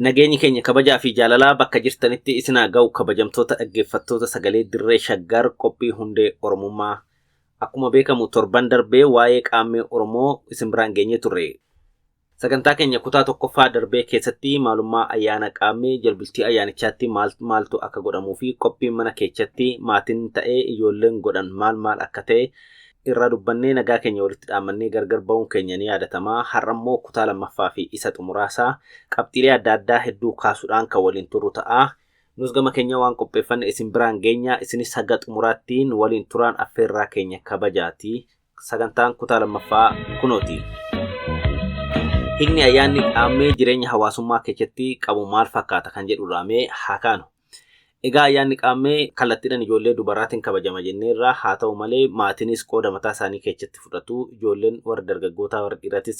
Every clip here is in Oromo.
Nageenyi keenya kabajaa fi jaalalaa bakka jirtanitti isin haa ga'u kabajamtoota dhaggeeffattoota sagalee dirree shaggar qophii hundee Oromummaa. Akkuma beekamu torban darbee waa'ee qaammee Oromoo isin biraan geenyee turre. Sagantaa keenya kutaa tokkoffaa darbee keessatti maalummaa ayyaana qaammee jalbultii ayyaanichaatti maal maaltu akka godhamuu fi qophiin mana keechatti maatiin ta'ee ijoolleen godhan maal maal akka ta'e irraa dubbannee nagaa keenya walitti dhaammannee gargar ba'uun keenya ni yaadatama. Har'ammoo kutaa lammaffaa fi isa xumuraasaa qabxiilee adda addaa hedduu kaasuudhaan kan waliin turru ta'a. Nus gama keenya waan qopheeffanne isin biraan geenya isinis haga xumuraattiin waliin turaan affeerraa keenya kabajaati. Sagantaan kutaa lammaffaa kunooti. Hiikni ayyaanni qaammee jireenya hawaasummaa keessatti qabu maal fakkaata kan jedhu raamee haa kaanu. Egaa ayyaanni qaammee kallattiidhaan ijoollee dubaraatiin kabajama jenneerra haa ta'u malee maatiinis qooda mataa isaanii keessatti fudhatu. Ijoolleen warra dargaggootaa warra dhiiratis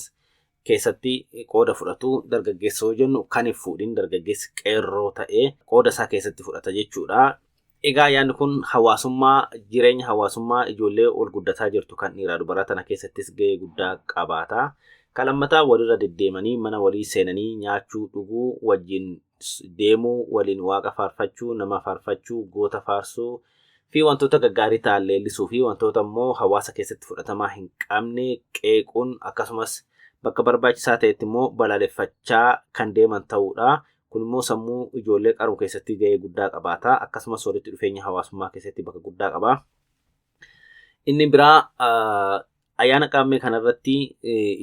keessatti qooda fudhatu. Dargaggeessa yoo jennu kan hin fuudhin dargaggeessi qeerroo ta'ee qooda isaa keessatti fudhata jechuudha. Egaa ayyaanni kun hawaasummaa jireenya hawaasummaa ijoollee ol guddataa jirtu kan dhiiraa dubaraa tana keessattis gahee guddaa qabaata. Kan lammataa walirra deddeemanii mana walii seenanii nyaachuu, dhuguu, wajjin deemuu, waliin waaqa faarfachuu, nama faarfachuu, goota faarsuu fi wantoota gaggaarii ta'an leellisuu fi wantoota immoo hawaasa keessatti fudhatamaa hin qabne qeequun akkasumas bakka barbaachisaa ta'etti immoo balaaleffachaa kan deeman ta'uudha. Kun immoo sammuu ijoollee qaruu keessatti gahee guddaa qabaata. Akkasumas walitti dhufeenya hawaasummaa keessatti bakka guddaa qaba. Inni biraa ayyaana qaammee kanarratti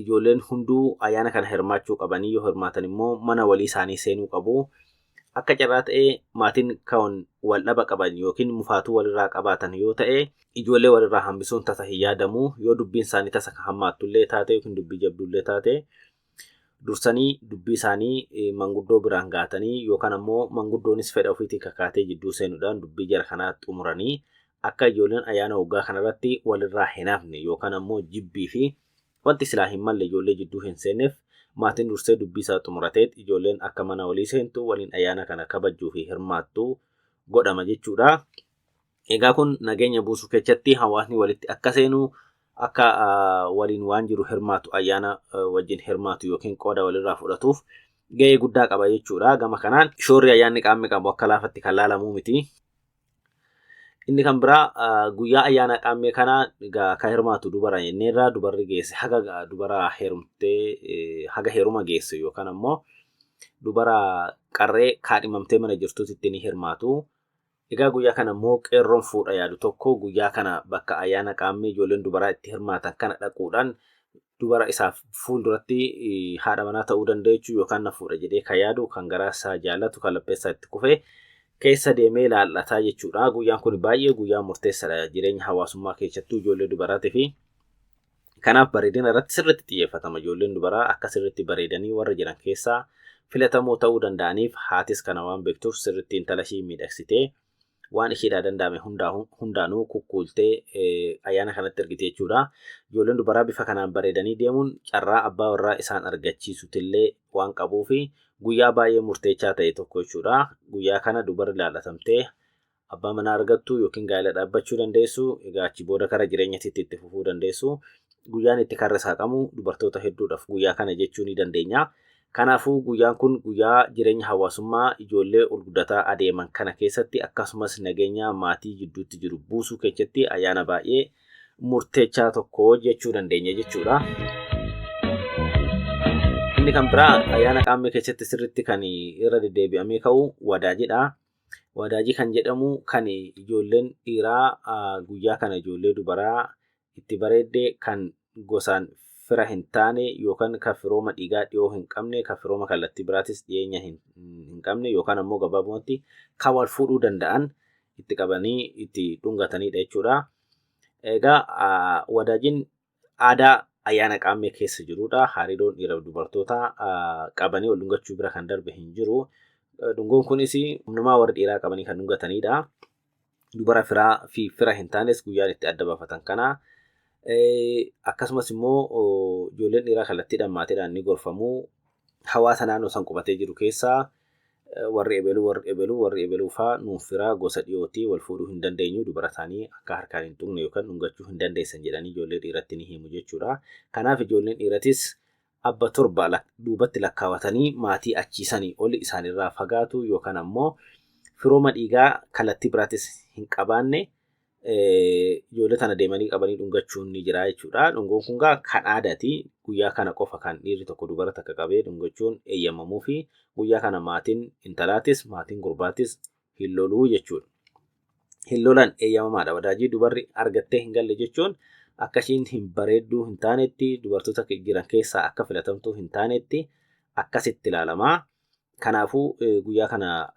ijoolleen hunduu ayyaana kana hirmaachuu qabanii yoo hirmaatan immoo mana walii isaanii seenuu qabu. Akka carraa ta'ee maatiin kan wal dhaba qaban yookiin mufaatuu walirraa qabaatan yoo ta'e ijoollee walirraa hambisuun tasa hin yaadamu. Yoo dubbiin isaanii tasa kan hammaattullee taate yookiin dubbii jabduullee taate dursanii dubbii isaanii manguddoo biraan gaatanii yookaan ammoo manguddoonis fedha ofiitiin kakaatee jidduu seenuudhaan dubbii jara kanaa xumuranii akka ijoolleen ayyaana waggaa kanarratti walirraa hin hafne yookaan ammoo jibbii fi wanti silaa hin malle ijoollee jidduu hin seenneef maatiin dursee dubbii isaa xumurateet ijoolleen akka mana walii seentu waliin ayyaana kana kabajjuu fi hirmaattu godhama jechuudha. Egaa kun nageenya buusuu keessatti hawaasni walitti akka seenu akka waliin waan jiru hirmaatu ayyaana wajjin hirmaatu yookiin qooda walirraa fudhatuuf gahee guddaa qaba jechuudha. Gama kanaan shoorri ayyaanni qaamni qabu akka laafatti kan laalamuu miti. Inni kan biraa guyyaa ayyaana qaammee kana egaa kan hirmaatu dubara jenneerra dubarri geesse haga dubara heerumtee haga heeruma geesse yookaan ammoo dubara qarree kaadhimamtee mana jirtutti ni hirmaatu. Egaa guyyaa kana immoo qeerroon fuudha yaadu tokko guyyaa kana bakka ayyaana qaammee ijoolleen dubaraa itti hirmaatan kana dhaquudhaan dubara isaaf fuulduratti haadha manaa ta'uu dandeechu yookaan na fuudha jedhee kan yaadu kan garaa isaa jaallatu kan laphee isaa itti kufe keessa deemee laallataa jechuudha. Guyyaan kun baay'ee guyyaa murteessaadha jireenya hawaasummaa keessattuu ijoollee dubaraatii fi kanaaf bareedina irratti sirriitti xiyyeeffatama. Ijoolleen dubaraa akka sirriitti bareedanii warra jiran keessaa filatamoo ta'uu danda'aniif haatis kana waan beektuuf sirriitti intala ishii miidhagsitee waan isheedhaa danda'ame hundaanuu kukkuultee ayyaana kanatti ergite jechuudha. Ijoolleen dubaraa bifa kanaan bareedanii deemuun carraa abbaa warraa isaan argachiisutillee waan qabuufi guyyaa baay'ee murteessaa ta'e tokko jechuudha. Guyyaa kana dubarri laallatamtee abbaa manaa argattu yookiin gaa'ela dhaabbachuu dandeessu. Egaa achi booda kara jireenyatti itti fufuu dandeessu. Guyyaan itti karra saaqamu dubartoota hedduudhaaf guyyaa kana jechuu ni dandeenya. Kanaafuu guyyaan kun guyyaa jireenya hawaasummaa ijoollee ol guddataa adeeman kana keessatti akkasumas nageenya maatii jidduutti jiru buusuu keessatti ayyaana baay'ee murteessaa tokko jechuu dandeenya jechuudha. Inni kan biraa ayyaana qaammee keessatti sirriitti kan irra deddeebi'amee ka'u wadaajidha. Wadaajii kan jedhamu kan ijoolleen dhiiraa guyyaa kana ijoollee dubaraa itti bareedde kan gosaan fira hin taane yookaan kan firooma dhiigaa dhiyoo hin qabne kan firooma kallattii biraatis dhiyeenya hin qabne yookaan ammoo gabaabumatti kan wal fuudhuu danda'an itti qabanii itti dhungatanidha jechuudha. Egaa wadaajiin aadaa ayyaana qaammee keessa jirudha. Hariiroon dhiiraaf dubartoota qabanii wal dhungachuu bira kan darbe hin jiru. Dhungoon kunis humnumaa warra dhiiraa qabanii kan dhungatanidha. Dubara firaa fi fira hin taanes guyyaan itti adda baafatan kana. Akkasumas immoo ijoolleen dhiiraa kallattiidhaan maatiidhaan ni gorfamu. Hawaasa naannoo san qubatee jiru keessaa warri ebeluu warri ebeluu warri ebeluu faa nuuf firaa gosa dhiyootii wal fuudhuu hin dandeenyu dubara isaanii akka harkaan hin tuqne yookaan dhungachuu hin dandeessan jedhanii ijoollee dhiiratti ni himu jechuudha. Kanaaf ijoolleen dhiiratis abba 7 duubatti lakkaawatanii maatii achiisanii oli isaanirraa fagaatu yookaan ammoo firooma dhiigaa kallattii biraatis hin qabaanne ijoollee tana deemanii qabanii dhungachuun ni jira jechuudha. Dhungoon kun gaa kan aadaati. Guyyaa kana qofa kan dhiirri tokko dubara takka qabee dhungachuun eeyyamamuu fi guyyaa kana maatiin intalaatis maatiin gurbaatis hin loluu jechuudha. Hin lolan eeyyamamaadha. Wadaajii dubarri argattee hin galle jechuun akka ishiin hin bareedduu hin taanetti dubartoota jiran keessaa akka filatamtuu hin taanetti akkasitti ilaalamaa. Kanaafuu guyyaa kana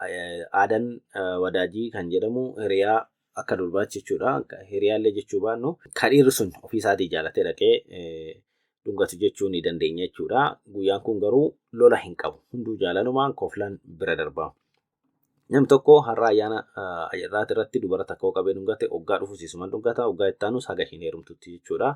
aadaan wadaajii kan jedhamu hiriyaa akka durbaatti jechuudha. Hiriyaallee jechuu baannu kan dhiirri sun ofii isaatii jaalatee dhaqee dhungatu jechuu ni dandeenya jechuudha. Guyyaan kun garuu lola hin qabu. Hunduu jaalalumaan koflaan bira darba. Namni tokko har'a ayyaana ayyaanaati irratti dubara takka qabee dhungate hoggaa dhufu siisumaan dhungata hoggaa itti aanus haga ishiin heerumtutti jechuudha.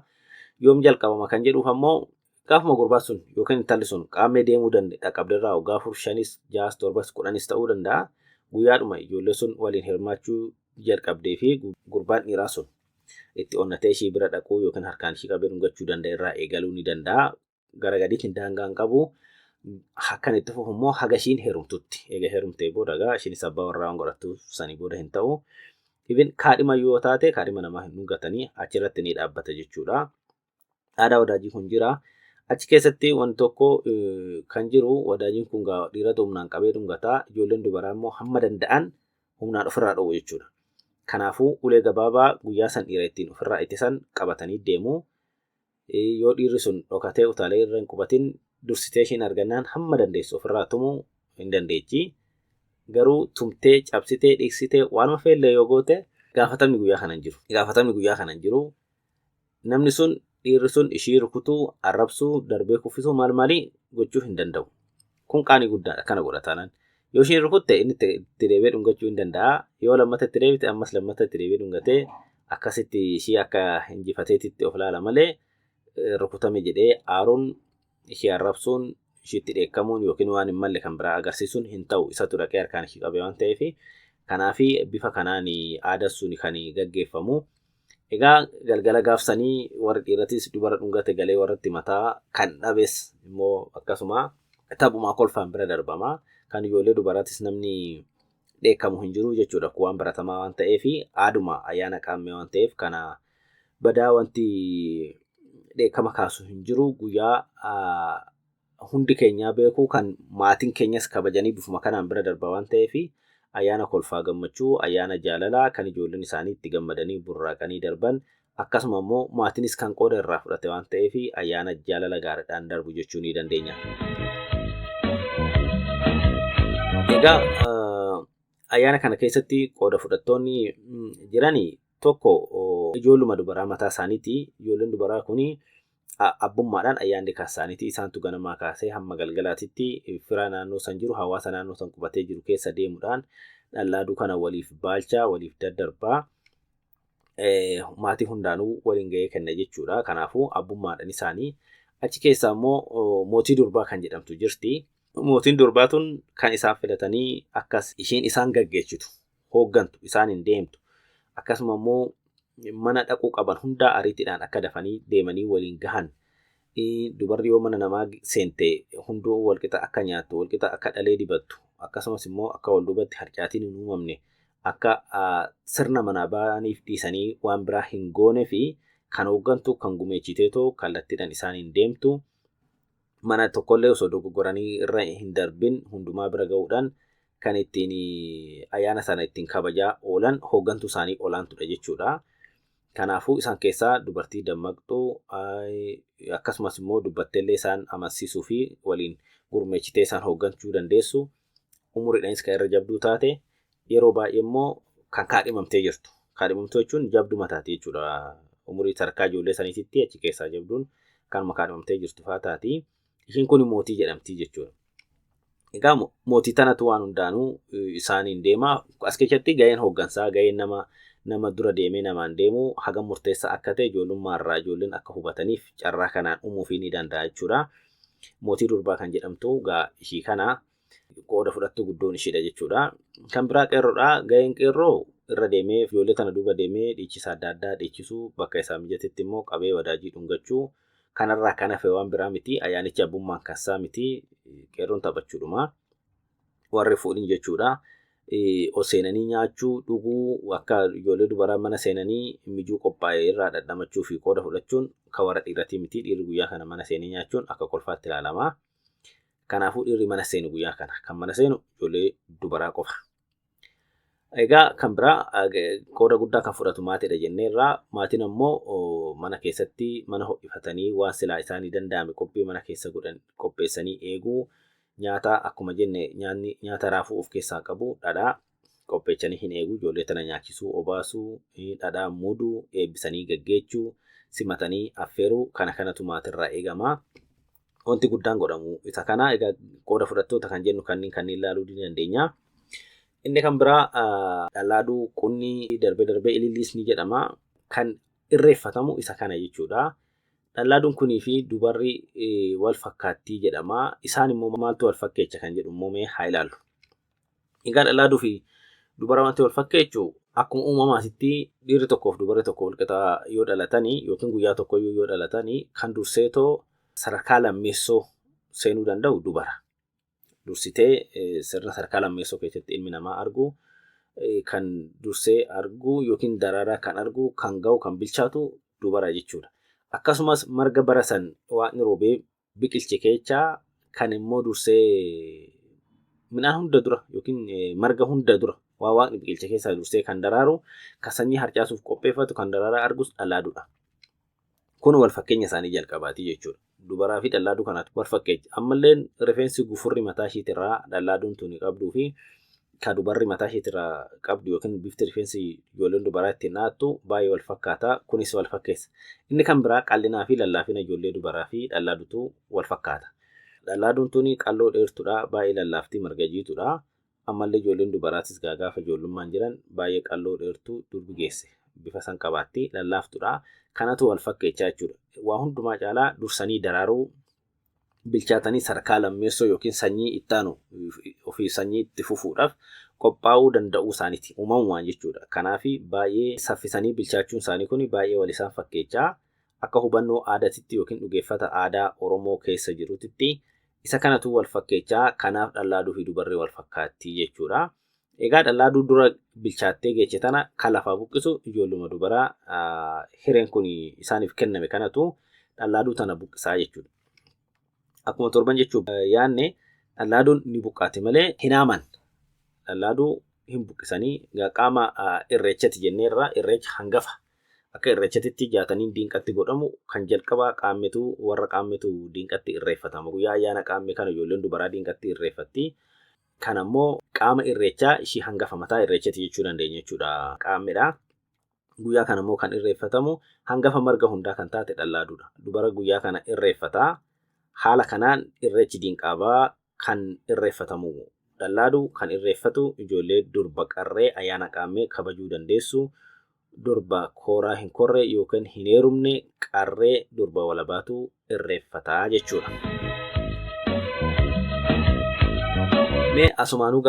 Yoom jalqabama kan jedhuuf ammoo gaafuma gurbaan sun yookiin intalli sun qaammee deemuu dhaqqabdirraa hoggaa 4, 5, 6, 7, 10 ta'uu danda'a. Guyyaadhuma ijoollee sun waliin hirmaachuu jalqabdee fi gurbaan dhiiraa sun itti onnatee ishii bira dhaquu yookiin harkaan ishii qabee dhungachuu danda'a irraa eegaluu ni danda'a. Gara gadiitti daangaa hin qabu. Akkan itti fufu immoo haga ishiin heerumtutti. Eega heerumtee booda egaa ishiinis abbaa warraa waan godhattuuf sanii booda hin ta'u. Even kaadhima yoo taate kaadhima namaa hin dhungatanii achirratti ni dhaabbata jechuudha. Aadaa wadaajii kun jira. Achi keessatti wanti tokko kan jiru wadaajiin kun dhiiratu humnaan qabee dhungataa ijoolleen dubaraa immoo hamma danda'an humnaan ofirraa dhoowwu jechuudha. Kanaafuu ulee gabaabaa guyyaa san dhiira ittiin ofirraa ittisan qabatanii deemu. Yoo dhiirri sun dhokatee utaalee irra hin qubatin dursitee ishiin argannaan hamma dandeessu ofirraa tumuu hin dandeechi. Garuu tumtee, cabsitee, dhiiksitee waanuma feellee yoo goote gaafatamni guyyaa kana hin jiru. Gaafatamni guyyaa kana hin jiru. Namni sun dhiirri sun ishii rukutuu, arrabsuu, darbee kuffisuu maal maalii gochuu hin danda'u. Kun qaanii guddaadha kana godha taanaan. Yoo ishiin rukutte inni itti deebi'ee dhungachuu hin danda'a. Yoo lammata itti deebite ammas lammata itti deebi'ee dhungatee akkasitti ishii akka injifateetitti of ilaala malee rukutame jedhee aaruun ishii arrabsuun ishiitti dheekkamuun yookiin waan hin malle kan biraa agarsiisuun hin ta'u. Isatu dhaqee harkaan ishii qabe waan ta'eef kanaafi bifa kanaan aadaan sun kan gaggeeffamu. Egaa galgala gaafsanii warri dhiiratis dubara dhungate galee warratti mataa kan dhabes immoo akkasuma taphumaa kolfaan bira darbama. Kan ijoollee dubaraatis namni dheekkamu hin jiru jechuudha. Kun waan baratamaa waan ta'eef aaduma ayyaana qaammee waan ta'eef kana badaa wanti dheekkama kaasu hin jiru. Guyyaa hundi keenyaa beeku kan maatiin keenyas kabajanii bifuma kanaan bira darba waan ta'eef ayyaana kolfaa gammachuu, ayyaana jaalalaa kan ijoolleen isaanii itti gammadanii burraaqanii darban akkasuma immoo maatiinis kan qooda irraa fudhate waan ta'eef ayyaana jaalala gaariidhaan darbu jechuu ni dandeenya. Egaa ayyaana kana keessatti qooda fudhattoonni jirani tokko ijoolluma dubaraa mataa isaaniiti. Ijoolleen dubaraa kuni abbummaadhaan ayyaanni kan isaaniiti. Isaantu ganamaa kaasee hamma galgalaatitti fira naannoo san jiru, hawaasa naannoo san qubatee jiru keessa deemuudhaan dhallaaduu kana waliif baalchaa, waliif daddarbaa maatii hundaanuu waliin gahee kenna jechuudha. Kanaafuu abbummaadhaan isaanii achi keessaa immoo mootii durbaa kan jedhamtu jirti. Mootiin durbaa tun kan isaan filatanii akkas ishiin isaan gaggeessitu, hooggantu, isaan hin deemtu. Akkasuma immoo mana dhaquu qaban hundaa ariitiidhaan akka dafanii deemanii waliin gahan. Dubarri yoo mana namaa seente hunduu walqixa akka nyaattu, walqixa akka dhalee dibattu, akkasumas immoo akka wal duubatti harcaatiin hin uumamne, akka sirna manaa ba'aniif dhiisanii waan biraa hin goone fi kan hooggantu kan gumeechiteetoo kallattiidhaan isaan hin deemtu. Mana tokkollee osoo dogoggoranii irra hin darbin hundumaa bira ga'uudhaan kan ittiin ayyaana sana ittiin kabajaa oolan hooggantuu isaanii olaantudha jechuudha. Kanaafuu isaan keessaa dubartii dammaqxuu akkasumas immoo dubbatteellee isaan amansiisuu fi waliin gurmeechitee isaan hoogganchuu dandeessu umuriidhaanis kan irra jabduu taate yeroo baay'ee immoo kan kaadhimamtee jirtu. Kaadhimamtuu jechuun jabduu mataati jechuudha. Umurii sadarkaa ijoollee saniititti achi keessaa jabduun kanuma kaadhimamtee jirtu fa'aa taati. Ishiin kun mootii jedhamti jechuudha. Egaa mootii tanatu waan hundaanuu isaaniin deema. As keessatti gaheen hooggansaa, gaheen nama dura deemee namaan deemu hagam murteessaa akka ta'e ijoollummaarraa ijoolleen akka hubataniif carraa kanaan uumuufii ni danda'a jechuudha. Mootii durbaa kan jedhamtu gaa ishii kana qooda fudhattuu guddoon ishiidha jechuudha. Kan biraa qeerroodha. Gaheen qeerroo irra deemee ijoollee tana duuba deemee dhiichisa adda addaa dhiichisuu bakka isaa mijatetti immoo qabee wadaajii dhungachuu Kanarraa kan hafe waan biraa miti. Ayyaanichi abbummaan kan isaa miti. Qeerroon taphachuudhuma. Warri fuudhin jechuudha. Ol seenanii nyaachuu, dhuguu, akka ijoollee dubaraa mana seenanii mijuu qophaa'e irraa dhadhamachuu fi qooda fudhachuun kan warra dhiiratii miti. Dhiirri guyyaa kana mana seenee nyaachuun akka kolfaatti ilaalama. Kanaafuu dhiirri mana seenu guyyaa kana. Kan mana seenu ijoollee dubaraa qofa. Egaa kan biraa qooda guddaa kan fudhatu maatiidha jenneerraa. Maatiin ammoo mana keessatti mana ho'ifatanii waan silaa isaanii danda'ame qophii mana keessa godhan qopheessanii eeguu. Nyaata akkuma jenne nyaanni nyaata raafuu of keessaa qabu dhadhaa qopheessanii hin eegu. Ijoollee tana nyaachisuu, obaasuu, dhadhaa muduu, eebbisanii gaggeechuu, simatanii affeeruu kana kanatu maatirraa eegama. Wanti guddaan godhamu isa kana. Egaa qooda fudhattoota kan jennu kanneen kanneen ilaaluu ni dandeenya. Inni kan biraa dhallaaduu, qunni, darbee darbee ililliis ni jedhama. Kan irreeffatamu isa kana jechuudha. Dhallaaduun kunii fi dubarri wal fakkaattii jedhama. Isaan immoo maaltu wal fakkeecha kan jedhu immoo mee haa ilaallu. Egaa dhallaaduu fi dubara wanti wal fakkeechu akkuma uumamaatitti dhiirri tokkoof dubarri tokko walqixa yoo dhalatanii yookiin guyyaa tokko yoo dhalatanii kan durseetoo sadarkaa lammeessoo seenuu danda'u dubara. Dursitee sirna sadarkaa lammeessoo keessatti ilmi namaa argu kan dursee argu yookiin daraaraa kan argu kan ga'u kan bilchaatu dubara jechuudha. Akkasumas marga bara san waaqni roobee biqilche keessaa kan immoo dursee midhaan hunda dura yookiin marga hunda dura waa waaqni biqilche keessaa dursee kan daraaru kan sanyii harcaasuuf qopheeffatu kan daraaraa argus dhallaaduudha. Kun wal fakkeenya isaanii jalqabaati jechuudha. Dubaraa fi dhallaaduu kanaatu wal fakkeecha. Ammallee rifeensi gufurri mataa ishiitirraa dhallaaduun tuni qabduu fi kan dubarri mataa ishiitirraa qabdu yookiin bifti rifeensi ijoolleen dubaraa ittiin dhahattu baay'ee wal fakkaata. Kunis wal fakkeessa. Inni kan biraa qal'inaa fi lallaafina ijoollee dubaraa fi dhallaaduutu wal fakkaata. Dhallaaduun tuni qalloo dheertuudha. Baay'ee lallaaftii marga jiituudha. Ammallee ijoolleen dubaraatis gaafa ijoollummaan jiran baay'ee qalloo dheertuu durbi geesse. Bifa san qabaatti lallaaftuudha. Kanatu wal fakkeechaa jechuudha. Waa hundumaa caalaa dursanii daraaruu, bilchaatanii sadarkaa lammeessoo yookiin sanyii ittaanu ofii sanyii itti fufuudhaaf qophaa'uu danda'uu isaaniiti. Uumamumaan jechuudha. Kanaaf baay'ee saffisanii bilchaachuun isaanii kun baay'ee wal isaan fakkeechaa. Akka hubannoo aadaatitti yookiin dhugeeffata aadaa Oromoo keessa jirutti isa kanatu wal fakkeechaa. Kanaaf dhallaaduu fi dubarri wal fakkaatti jechuudha. Egaa dhallaaduu dura bilchaattee geeche tana kan lafaa buqqisu ijoolluma dubaraa hireen kun isaaniif kenname kanatu dhallaaduu tana buqqisaa jechuudha. Akkuma torban jechuun yaanne dhallaaduun ni buqqaati malee hin haaman. Dhallaaduu hin buqqisanii qaama irreechati jenneerra irreecha hangafa. Akka irreechatitti jaataniin diinqatti godhamu kan jalqabaa qaammetu warra qaammetu diinqatti irreeffatama. Guyyaa ayyaana qaammee kana ijoolleen dubaraa diinqatti irreeffatti. Kan ammoo qaama irreechaa ishii hangafa mataa irreechati jechuu dandeenya jechuudha qaammedha. Guyyaa kana immoo kan irreeffatamu hangafa marga hundaa kan taate dhallaaduudha. Dubara guyyaa kana irreeffata. Haala kanaan irreechi diinqaabaa kan irreeffatamu dhallaaduu kan irreeffatu ijoollee durba qarree ayyaana qaammee kabajuu dandeessu. Durba kooraa hin korre yookiin hin heerumne qarree durba walabaatu irreeffataa jechuudha. Mee asumaanuu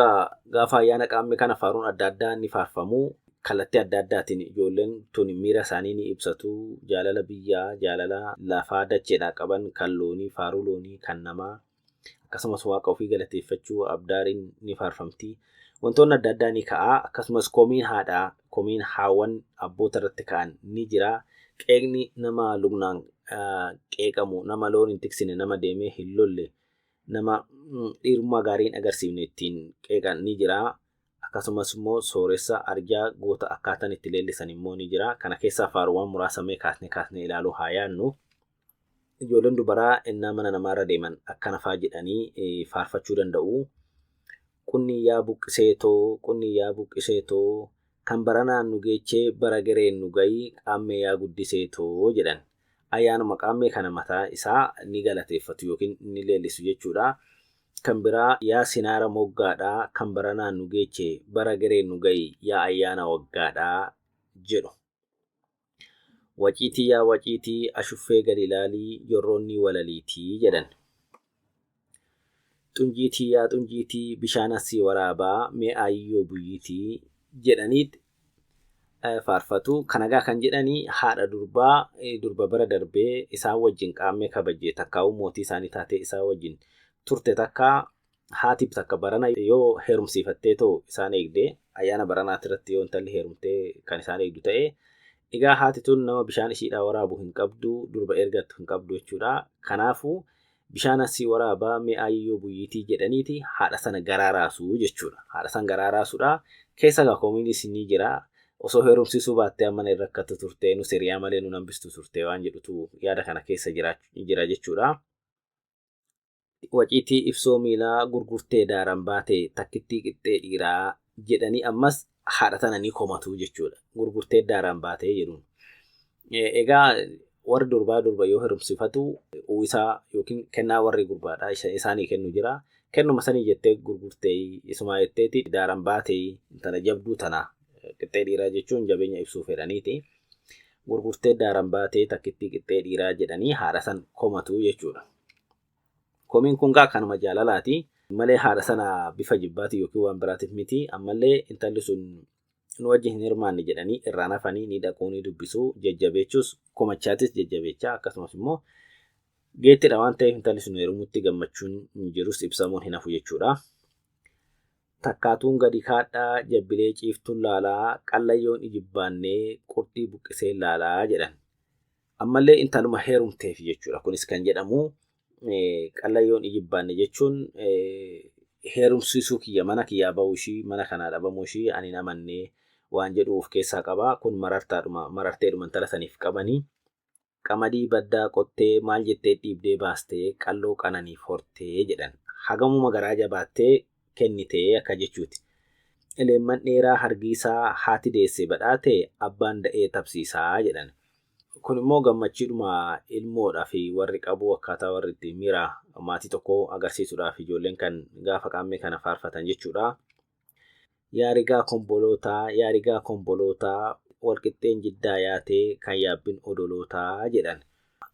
gaafa ayyaana qaammee kana faaruun adda addaa ni faarfamu. Kallattii adda addaatiin ijoolleen tun miira isaanii ni ibsatu. Jaalala biyyaa, jaalala lafaa dacheedhaa qaban, kan loonii, faaruu loonii, kan namaa akkasumas waaqa ofii galateeffachuu abdaariin ni faarfamti. Wantoonni adda addaa ni ka'a. Akkasumas komiin haadhaa, komiin haawwan abboota irratti ka'an ni jira. Qeeqni nama lugnaan qeeqamu, nama loon hin tiksine, nama deemee hin lolle, nama dhiirummaa gaarii hin agarsiifne ittiin qeeqan ni jira. Akkasumas immoo sooressa arjaa goota akkaataan itti leellisan immoo ni jira. Kana keessaa faaruuwwan muraasa mee kaasnee kaasnee ilaaluu haa yaadnu. Ijoolleen dubaraa innaa mana namaarra deeman akkana faa jedhanii faarfachuu danda'u. Qunni yaa buqqiseetoo, qunni yaa buqqiseetoo, kan baranaan nu geechee bara gereen nu gayi qaammee yaa guddiseetoo jedhan. Ayyaanuma qaammee kana mataa isaa ni galateeffatu yookiin ni leellisu jechuudha. Kan biraa yaa sinaara moggaadhaa kan baranaan nu geeche bara gereen nu gayi yaa ayyaana waggaadhaa jedhu. Waciitii yaa waciitii ashuffee gadi ilaalii jorroonni walaliitii jedhan. Xunjiitii yaa xunjiitii bishaan asii waraabaa mee aayyoo buyyiitii jedhaniit Faarfatu. Kanagaa kan jedhanii haadha durbaa durba bara darbee isaan wajjin qaammee kabajjee takkaa'uu mootii isaanii taatee isaan wajjin turte takka haati takka barana yoo heerumsiifattee too isaan eegdee ayyaana baranaati irratti yoo intalli heerumtee kan isaan eegdu ta'e egaa haati tun nama bishaan ishiidhaa waraabu hin qabdu durba ergattu hin qabdu jechuudha. Kanaafuu bishaan asii waraabaa mi'aayyoo buyyiitii jedhaniiti haadha sana garaa raasuu jechuudha. Haadha sana garaa raasuudha. Keessa egaa koomiinis ni jira. Osoo heerumsiisuu baattee amma hin rakkattu turte nu siriyaa malee nu hambistu turte waan jedhutu yaada kana keessa jira jechuudha. Waciitii ibsoo miilaa gurgurtee daaran baate takkittii qixxee dhiiraa jedhanii ammas haadha tana ni komatu jechuudha. Gurgurtee daaran baatee jedhuun. Egaa warri durbaa durba yoo heerumsiifatu uwwisaa yookiin kennaa warri gurbaadhaa isaanii kennu jira. Kennuma sanii jettee gurgurtee isumaa jetteeti daaran baatee intala jabduu tana qixxee dhiiraa jechuun jabeenya ibsuu fedhaniiti. Gurgurtee daaran baatee takkittii qixxee dhiiraa jedhanii haadha san komatu jechuudha. Komiin kun gaa kanuma jaalalaati. Malee haadha sana bifa jibbaati yookiin waan biraatiif miti. Ammallee intalli sun nu wajjin hin hirmaanne jedhanii irraan hafanii ni dhaquu ni dubbisuu jajjabeechuus komachaatis jajjabeechaa akkasumas immoo geettidha waan ta'eef intalli sun heerumutti gammachuun hin jirus ibsamuun hin hafu jechuudha. Takkaatuun gadi kaadhaa jabbilee ciiftuun laalaa qallayyoon ijibbaannee qurxii buqqisee laalaa jedhan. Ammallee intaluma heerumteef jechuudha. Kunis kan jedhamu qallayyoon ijibbaanne jechuun heerumsiisuu kiyya mana kiyyaa bahuu ishii mana kanaa dhabamuu ishii ani hin amannee waan jedhu of keessaa qaba. Kun mararteedhuma intala saniif qabanii. Qamadii baddaa qottee maal jettee dhiibdee baastee qalloo qananiif hortee jedhan. Hagamuma garaa jabaattee kennitee akka jechuuti. Leemman dheeraa hargiisaa haati deesse badhaate abbaan da'ee tabsiisaa jedhan. Kun immoo gammachiidhuma ilmoodhaa fi warri qabu akkaataa warri itti miira maatii tokkoo agarsiisuudhaaf ijoolleen kan gaafa qaammee kana faarfatan jechuudha. Yaa rigaa kombolootaa, yaa rigaa kombolootaa, walqixxeen jiddaa yaatee kan yaabbin odolootaa jedhan.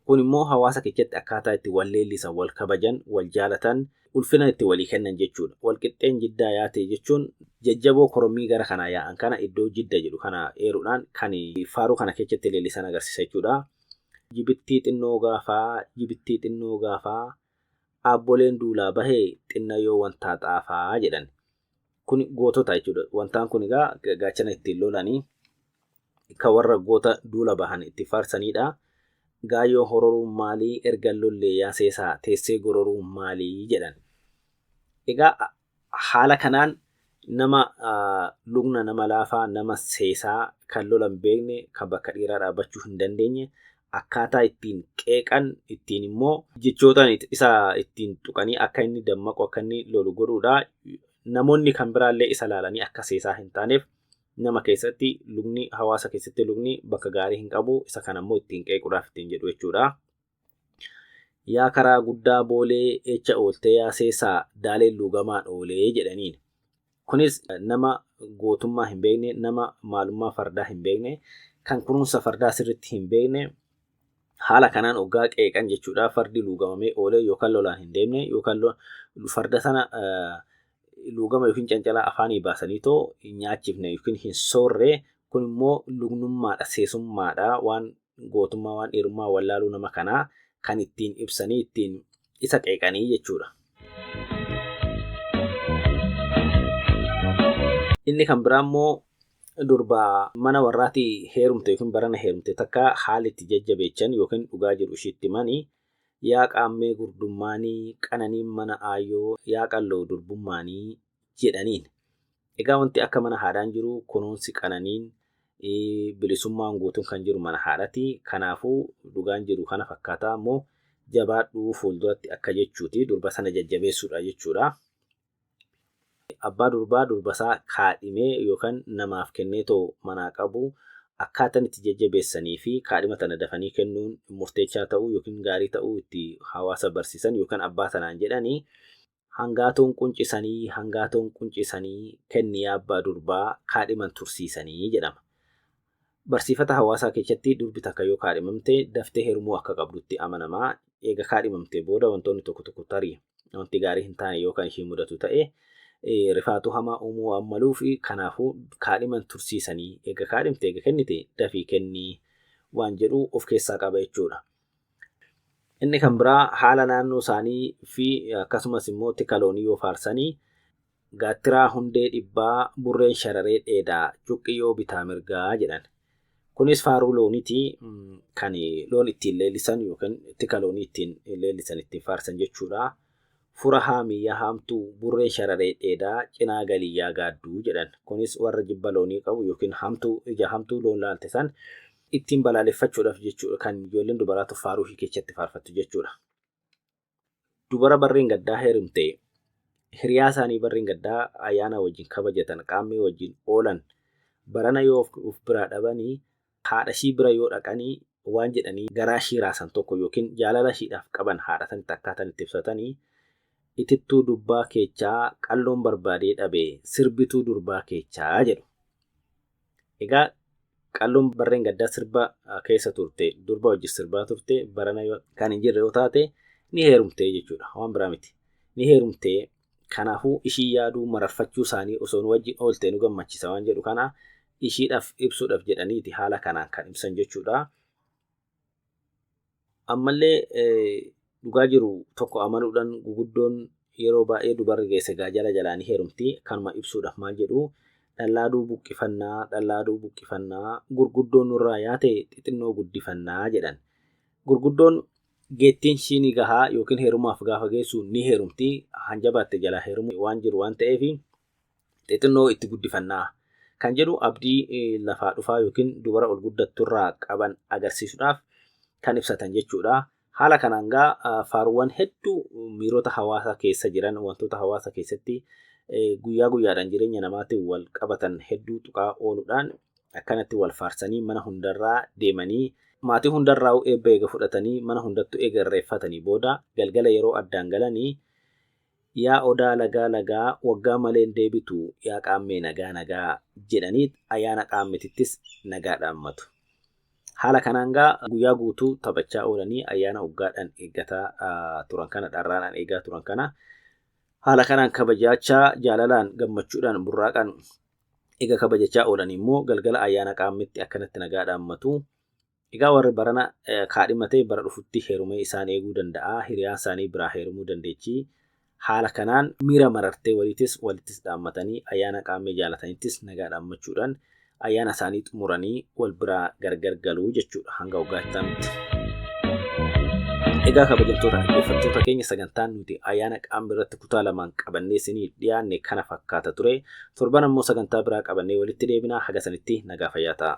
Kun immoo hawaasa keessatti akkaataa itti wal leellisan, wal kabajan, wal jaalatan, ulfina itti walii kennan jechuudha. Walqixxeen jiddaa yaatee jechuun jajjaboo korommii gara kanaa yaa'an kana iddoo jidda jedhu kana eeruudhaan kan faaruu kana keessatti leellisan agarsiisa jechuudha. Jibittii xinnoo gaafaa, jibittii xinnoo gaafaa, abboleen duulaa bahee xinna yoo wantaa xaafaa jedhan. Kun gootota jechuudha. Wantaan kun egaa gaachana ittiin lolanii kan warra goota duula bahan itti faarsanidha. Gaayyoo hororuun maalii erga lollee yaaseesaa teessee gororuun maalii jedhan. Egaa haala kanaan nama lugna nama laafaa nama seesaa kan lola hin beekne kan bakka dhiiraa dhaabbachuu hin dandeenye akkaataa ittiin qeeqan ittiin immoo jechootaan isa ittiin tuqanii akka inni dammaqu akka inni lolu godhuudha. Namoonni kan biraallee isa laalanii akka seesaa hin taaneef nama keessatti lugni hawaasa keessatti lugni bakka gaarii hin qabu isa kana immoo ittiin qeequudhaaf ittiin jedhu jechuudha. Yaa karaa guddaa boolee echa ooltee yaa seesaa daaleen luugamaan oolee jedhaniin. Kunis nama gootummaa hin beekne, nama maalummaa fardaa hin beekne, kan kunuunsa fardaa sirriitti hin beekne haala kanaan oggaa qeeqan jechuudha. Fardi luugamamee oolee yookaan lolaan hin deemne yookaan farda sana luugama yookiin cancalaa afaanii baasanii too hin nyaachifne yookiin hin soorre kun immoo lugnummaadha, seesummaadha, waan gootummaa waan dhiirummaa wallaaluu nama kanaa kan ittiin ibsanii ittiin isa qeeqanii jechuudha. Inni kan biraa immoo durba mana warraatii heerumte yookiin barana heerumte takka haala itti jajjabeechan yookiin dhugaa jiru ishiitti himanii yaa qaammee gurdummaanii qananiin mana aayyoo yaa qalloo durbummaanii jedhaniin. Egaa wanti akka mana haadhaan jiru kunuunsi qananiin bilisummaan guutuun kan jiru mana haadhati. Kanaafuu dhugaan jiru kana fakkaataa immoo jabaadhuu fuulduratti akka jechuuti durba sana jajjabeessuudha jechuudha. Abbaa durbaa durbasaa kaadhimee yookaan namaaf kennee too manaa qabu akkaataan itti jajjabeessanii fi kaadhima tana dafanii kennuun murteessaa ta'uu yookiin gaarii ta'uu itti hawaasa barsiisan yookaan abbaa sanaan jedhanii hangaatoon quncisanii hangaatoon quncisanii kenni abbaa durbaa kaadhiman tursiisanii jedhama. Barsiifata hawaasaa keessatti durbi takka yoo kaadhimamte daftee heerumuu akka qabdutti amanamaa. Eega kaadhimamtee booda wantoonni tokko tokko tarii wanti gaarii hin taane yookaan ishee mudatu ta'e Rifaatuu hamaa uumuu waan maluuf kanaafuu kaadhiman tursiisanii eega kaadhimte eega kennite dafii kennii waan jedhu of keessaa qaba jechuudha. Inni kan biraa haala naannoo isaanii fi akkasumas immoo tika loonii yoo faarsanii gaattiraa hundee dhibbaa burreen shararee dheedaa cuqqi yoo bitaa mirgaa jedhan. Kunis faaruu looniiti kan loon ittiin leellisan yookiin tika loonii ittiin leellisan ittiin faarsan jechuudha. Fura haamiyyaa haamtuu burreen shararee dheedaa cinaa galiyyaa gaadduu jedhan. Kunis warra jibba loonii qabu yookiin hamtuu ija hamtuu loon laalte san ittiin balaaleffachuudhaaf jechuudha kan ijoolleen dubaraatu faaruu ishii keessatti faarfattu jechuudha. Dubara barreen gaddaa heerumte hiriyaa isaanii barreen gaddaa ayyaana wajjin kabajatan qaammee wajjin oolan barana yoo of biraa dhabanii haadha ishii bira yoo dhaqanii waan jedhanii garaa ishii raasan tokko yookiin jaalala ishiidhaaf qaban haadha sanitti akkaataan itti ibsatanii itittuu dubbaa keechaa qalloon barbaadee dhabe sirbituu durbaa keechaa jedhu. Egaa qalloon barreen gaddaa sirba keessa turte durba wajjin sirbaa turte barana kan hin jirre yoo taate ni heerumtee jechuudha waan biraa miti. Ni heerumtee kanaafuu ishii yaaduu mararfachuu isaanii osoo nu wajjin oolte nu gammachiisa waan jedhu kana ishiidhaaf ibsuudhaaf jedhaniiti haala kanaan kan ibsan jechuudha. Ammallee dhugaa jiru tokko amanuudhaan guguddoon yeroo baay'ee dubarri geesse gaa jala jalaa ni heerumti kanuma ibsuudhaaf maal jedhu dhallaaduu buqqifannaa dhallaaduu buqqifannaa gurguddoon nurraa yaate xixinnoo guddifannaa jedhan. Gurguddoon geettiin ishii ni gahaa yookiin heerumaaf gaafa geessu ni heerumti hanjabaatte jalaa heerumu waan jiru waan ta'eef xixinnoo itti guddifannaa kan jedhu abdii lafaa dhufaa yookiin dubara ol guddatturraa qaban agarsiisuudhaaf kan ibsatan jechuudha. Haala kanaan gaa faaruuwwan hedduu miirota hawaasaa keessa jiran wantoota hawaasa keessatti guyyaa guyyaadhaan jireenya namaatiin wal qabatan hedduu tuqaa ooluudhaan akkanatti wal faarsanii mana hundarraa deemanii maatii hundarraa eebba eega fudhatanii mana hundattuu eega irreeffatanii booda galgala yeroo addaan galanii yaa odaa lagaa lagaa waggaa maleen deebitu yaa qaammee nagaa nagaa jedhanii ayyaana qaammetittis nagaa dhaammatu. Haala kanaan gaa guyyaa guutuu taphachaa oolanii ayyaana waggaadhaan eeggataa turan kana dharraadhaan eegaa turan kana haala kanaan kabajachaa jaalalaan gammachuudhaan burraaqaan eega kabajachaa oolan immoo galgala ayyaana qaammetti akkanatti nagaa dhaammatu. Egaa warri barana kaadhimatee bara dhufutti heerumee isaan eeguu danda'a. Hiriyaa isaanii biraa heerumuu dandeechi. Haala kanaan miira marartee waliitis walittis dhaammatanii ayyaana qaammee jaalatanittis nagaa dhaammachuudhaan ayyaana isaanii xumuranii wal biraa gargar galuu jechuudha hanga waggaa itti. Egaa kabajamtoota dhaggeeffattoota keenya sagantaan nuti ayyaana qaammee irratti kutaa lamaan qabannee isinii dhiyaanne kana fakkaata ture. Torban ammoo sagantaa biraa qabannee walitti deebinaa haga sanitti nagaa fayyaa ta'a.